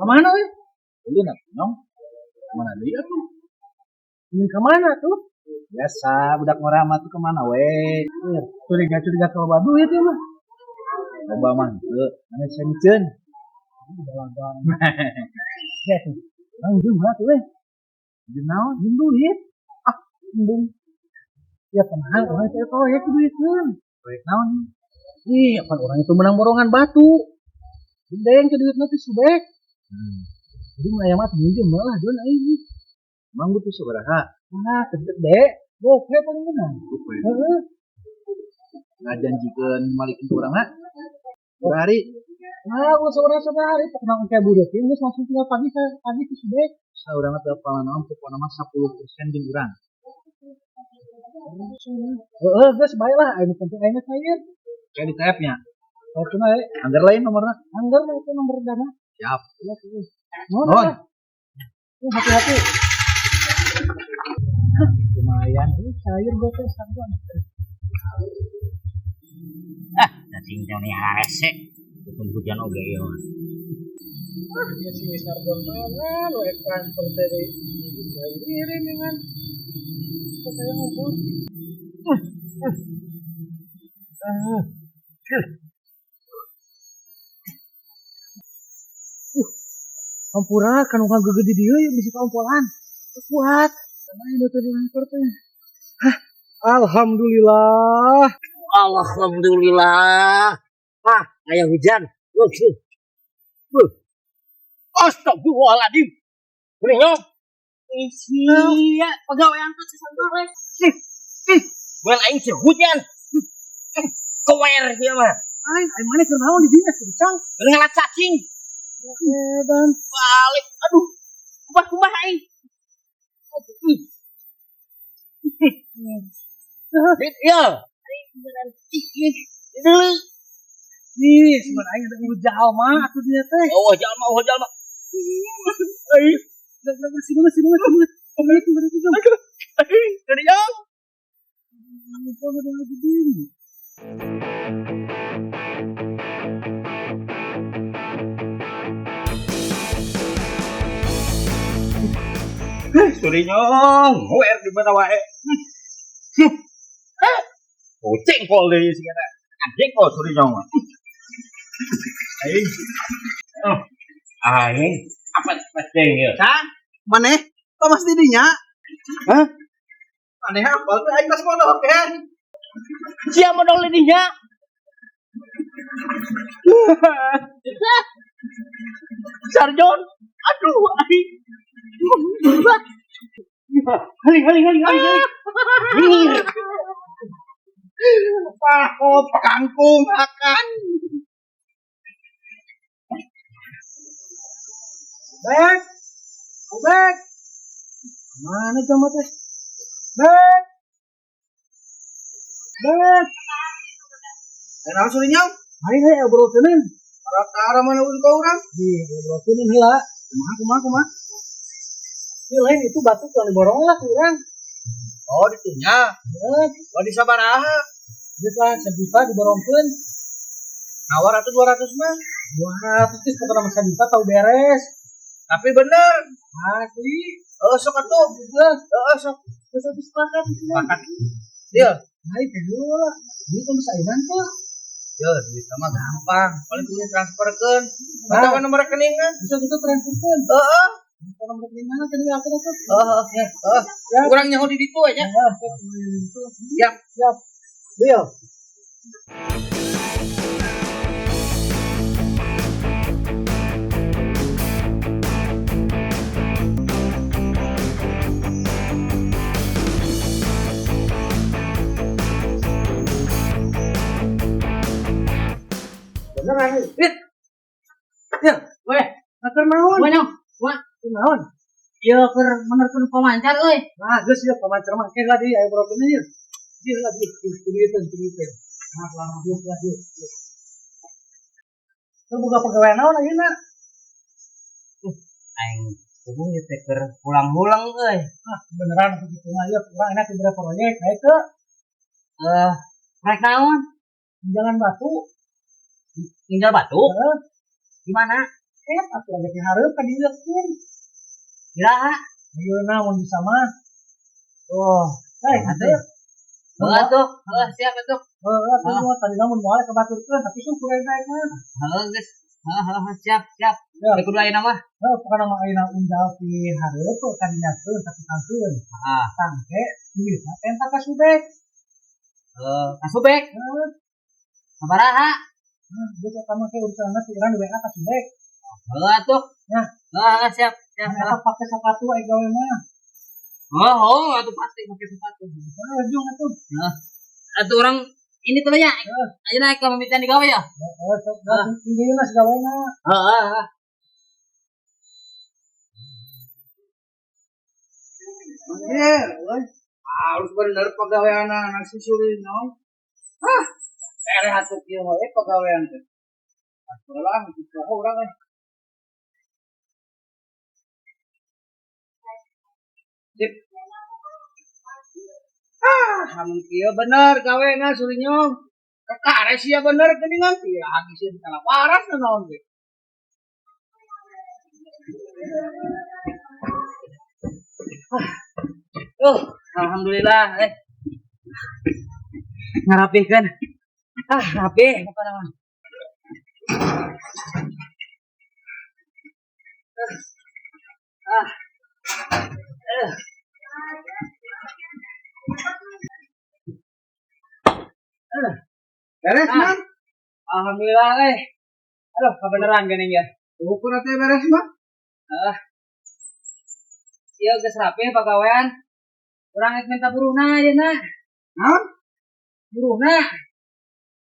Ka mana euy? Ulin atuh nyong. Mana deui atuh? Ingin ka mana tuh? Biasa budak ngora mah tuh kemana we? Curiga-curiga kalau duit ya mah. Loba mah henteu, mana seniceun. Udah lagang. Ya tuh. Bang jeung mah tuh eh. Jeung naon? Jeung duit. Ah, embung. Ya tenang, orang itu proyek duitnya. Proyek naon? Ih, apa orang itu menang borongan batu. Gede ke duit nanti subek. Jadi mah aya mah minjem lah Jon aing. Emang butuh sabaraha? Nah, gede. Gope paling benar. Heeh. Ngajanjikeun malikeun ke urang na? Hari. Nah, ulah seorang sehari pokoknya kayak budak ini geus langsung tinggal pagi pagi ke subek. Saurang teu apal naon pokona mah 10% jeung urang. Heeh, geus bae lah anu penting aing cair. Kayak di TF nya. Waktu na Anggar lain nomorna. Anggar itu nomor dana. Siap. Ya, nuhun. Nuhun. Hati-hati. Lumayan. Ini cair gope sargon. Ah, cacing teh nih harese. Hukum hujan oge ieu mah. Ah, dia si sargon mana lu transfer dari sendiri dengan saya ngumpul. Hampura kan urang gede di dieu bisa kaompolan. Kuat. Mana tadi transfer teh? Hah, alhamdulillah. Alhamdulillah. Ah, aya hujan. Astagfirullahaladzim. Nyong. Iya, pegawai angkot ke kantor we. Bukan aing sih hujan. Kewer dia mah. Aing, aing mana keur naon di dinas kencang. Keur ngalat cacing. Edan. Balik. Aduh. Kubah-kubah aing. Ya. Dulu. Ih, sebenarnya aing ada urut jalma atuh dia teh. Oh, jalma, oh jalma. Aing, bersih banget, bersih banget, bersih banget. Pemilik berarti juga. Dari jauh. Suri nyong, wer di mana wae. Kucing kol deui sih kata. Anjing kol suri nyong. Aing. Aing apa penting ya? Kang, maneh? Thomas didinya? Hah? Maneh hafal teh aing geus mondok ya. Sia modal dinya. Sarjon, aduh aing. Haling haling haling haling. Haling. Pakop kangkung akan. Bek. Bek. Mana jama teh? Bek. Bek. Kenal suri nyong? Aing heuh obrolkeun. Arah mana ulun ka urang? Di obrolkeun heula. Kumaha kumaha kumaha? Ini lain itu batu yang diborong lah ke urang. Oh, ditunya. Heeh. Oh, di sabaraha? Geus lah sejuta diborongkeun. Nawar atuh 200 mah. 200 geus pokona mah sejuta tau beres. Tapi bener. Asli. Heeh, sok atuh. Geus, Heeh, sok. geus habis sepakat. Sepakat. Deal. Nah, itu dulu lah. Duit teh bisa ayeuna teh. Yo, duit mah gampang. Paling kudu transferkeun. Nah. Atawa nomor rekening kan? Bisa kita transferkeun. Heeh. Bisa nomor rekening mana tadi aku tuh. Heeh, heeh. Ya. Urang nyaho di ditu aja. Heeh. Siap. Siap. Deal. Beneran nih. Ya, Weh, keur naon? weh nyong. Wah, Keur naon? ieu keur menerkeun pemancar euy. Nah, geus ieu pamancar mah ke lah di aya brokeun ieu. Di lah di duiteun duiteun. Nah, lah geus lah di. Keur boga pagawean naon ayeuna? Aing hubung ieu teh keur pulang-pulang euy. Ah, beneran begitu mah ieu kurang enak di beberapa proyek kayak ke Proyek naon? Jalan Batu. Tinggal batu. Heeh. Di mana? Atuh rek hareup ka dieukeun. Iraha? Ayeuna mun bisa mah. Oh, hei, atuh. Heuh atuh, heuh siap atuh. Heuh, atuh tadi mun moal kabaturkeun tapi syukur aing mah. Heuh geus. Heuh heuh siap siap. Ya. Rek kudu ayeuna mah. Heuh, pokona mah ayeuna unjal ti hareup kadinyakeun satukangkeun. Heeh. Tangke duitna tenta ka Subek. Heuh, ka Subek. Heuh. Sabaraha? Heuh, geus eta mah ke urusanna ku urang di WA ka Subek. Heuh atuh. Ya. Heuh siap siap. Eta pake sepatu aing gawe mah. Oh, oh, atuh pasti pakai sepatu. Heuh, jung atuh. Heeh. Atuh urang ini tuh nya. Heeh. Ayeuna ka mimitan digawe ya? Heeh, sok tinggina sigawena. Heeh, heeh. Anjir, euy. Halus bener pagawean anak si Surino. Hah, tereh atuh kieu we pagawean teh. Atuh lah kitu urang euy. Sip. Ah, amun kieu bener gawena Surinyong. Kakare sia bener geuningan ieu lagi sia salah waras naon ge. Alhamdulillah ngarapihkeun. Ah, rapih pokona mah. Ah. Beres, Ah. Mang? Alhamdulillah Aduh, kebenaran geuning ya. Ukur teh beres, Mang. Heeh. Ieu geus rapih pagawean. Urang rek minta buruhna ayeuna. Naon? Buruhna.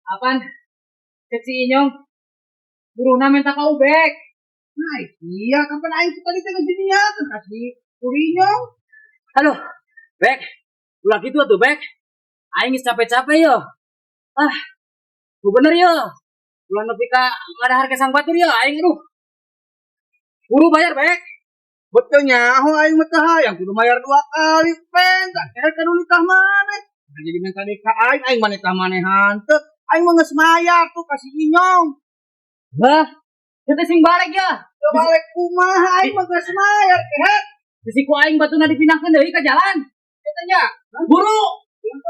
Apan? Cek si Inyong. Buruhna minta ka Ubek. Nah, iya kapan aing teh tadi teh geus diniatkeun ka si Surinyong. Aduh, Bek. Ulah kitu atuh, Bek. Aing geus capek-capek yo. Ah, bu bener yo. Ulah nepi ka ngadahar ke sang batur yo aing aduh. Buru bayar, Bek. Betul nyaho aing mah teh hayang kudu mayar 2 kali pen tak kere ka nu nikah maneh. Nah, jadi minta nikah aing aing mah nikah maneh hanteu. Aing mah geus mayar tuh ka si Inyong. Hah? Kita sing balik ya. Teu balik kumaha aing mah geus mayar kehet. Bisi ku aing batuna dipindahkeun deui ka jalan. Kitu nya. Buru.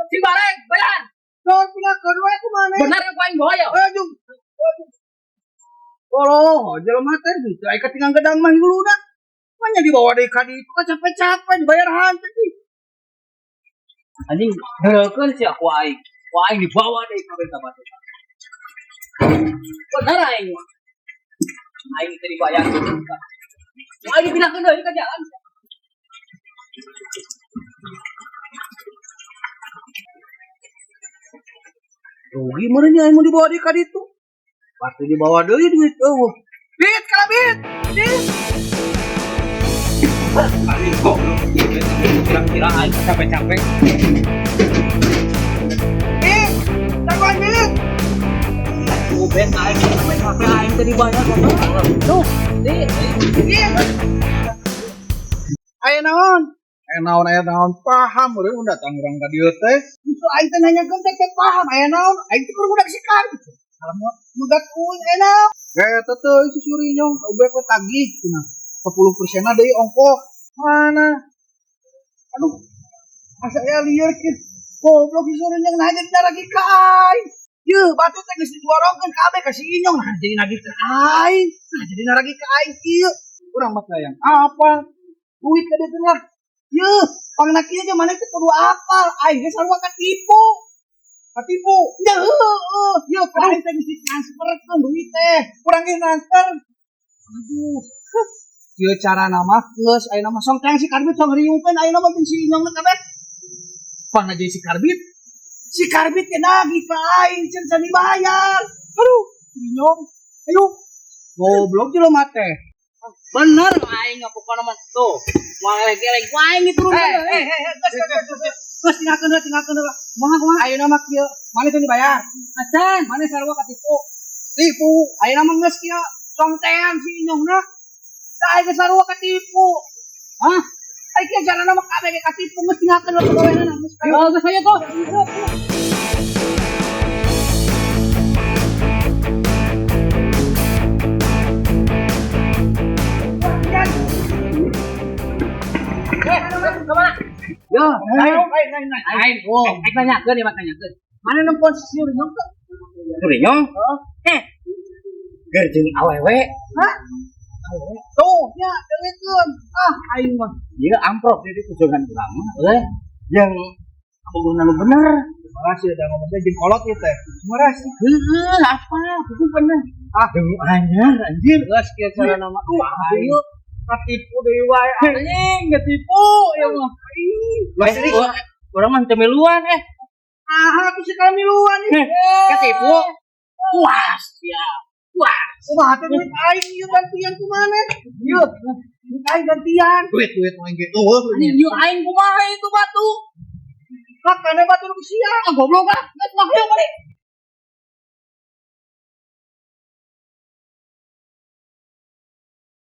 Sing balik, bayar. Naon pindahkeun we ku maneh? Bener ku aing bawa ya. Eh, jung. Tolong, jelema teh henteu aing katinggal gedang mah huluna. Manya dibawa deui ka ditu kan capek-capek dibayar hanteu ih. Anjing heukeun sia ku aing. Ku aing dibawa deui kabeh ka batu. Bener aing mah. Aing teh dibayar. Ku aing dipindahkeun deui ka jalan. Rugi meureun nya aing mun dibawa deui ka ditu. Pasti dibawa deui duit eueuh. Bit kalabit. Bit. Anjing goblok. Kira-kira aing capek-capek. Bit. Takuan bit. Ubet aing capek-capek aing teh dibayar goblok. Tuh, di. Bit. Aya naon? Aya naon aya naon paham meureun mun datang urang ka dieu teh. Itu aing teh nanyakeun teh teh paham aya naon? Aing teh kudu budak sikar. Salam megat uing aya naon? Eta teh si Surinyong ubet we tagih cenah. 10% deui ongkoh. Mana? Aduh. Asa aya lieur kieu. Goblok si Surinyong nah jadi nagih ka aing. Yeuh, batu teh geus diborongkeun kabeh ka si Inyong nah jadi nagih ka aing. Nah jadi nagih ka aing kieu. Urang mah hayang apa? Duit ka dieu lah. Yeuh, pangna kieu ge maneh teh kudu apal. Aing ge sarua katipu. Katipu. Ya heueuh. Yeuh, ku aing teh geus ditransferkeun duit teh. Kurang ge transfer. Aduh. Kieu carana mah geus ayeuna mah song teh si Karbit song riungkeun ayeuna mah jeung si Inyong kabeh. Pangna jadi si Karbit. Si Karbit teh nagih ka aing can can dibayar. Aduh, si Inyong. Ayo. Goblok jelema teh. Bener aing pokona mah tuh. Moal elek-elek ku aing diturunkeun. Geus geus geus. Geus tinggalkeun heula, tinggalkeun heula. Kumaha kumaha ayeuna mah kieu. Maneh teu dibayar. Acan. Maneh sarua katipu. Tipu. Ayeuna mah geus kieu. Song tean si Inyongna. Da aing geus sarua katipu. Hah? Aing kieu carana mah kabeh ge katipu geus tinggalkeun heula pagaweanana geus. Oh, geus aya tuh. Lain, lain, lain, lain. Aing, Oh. aing nanyakeun ieu mah, tanyakeun. Mana nempon si Surinyong teh? Surinyong? Eh. Keur jeung awewe. Hah? Tuh, nya dengekeun. Ah, aing mah. Ieu amprok di tujuan urang mah euy. Yang kabogohna nu bener. Makasih udah ngomongnya jeung kolot ieu teh. Makasih. Heeh, apa? Itu bener. Ah, jeung anyar anjir. Geus kieu cara nama. Aing katipu deui wae Anjing, ketipu ya mah. Lah serius. Urang mah teu miluan eh. Ah, aku sih miluan ih. Ketipu. Puas ya. Puas. Kumaha teh duit aing ieu gantian kumaha? Ieu duit aing gantian. Duit duit aing ge eueuh. Anjing, ieu aing kumaha itu batu? Kakane batu nu sia. Ah, goblok ah. Geus mah, yuk balik.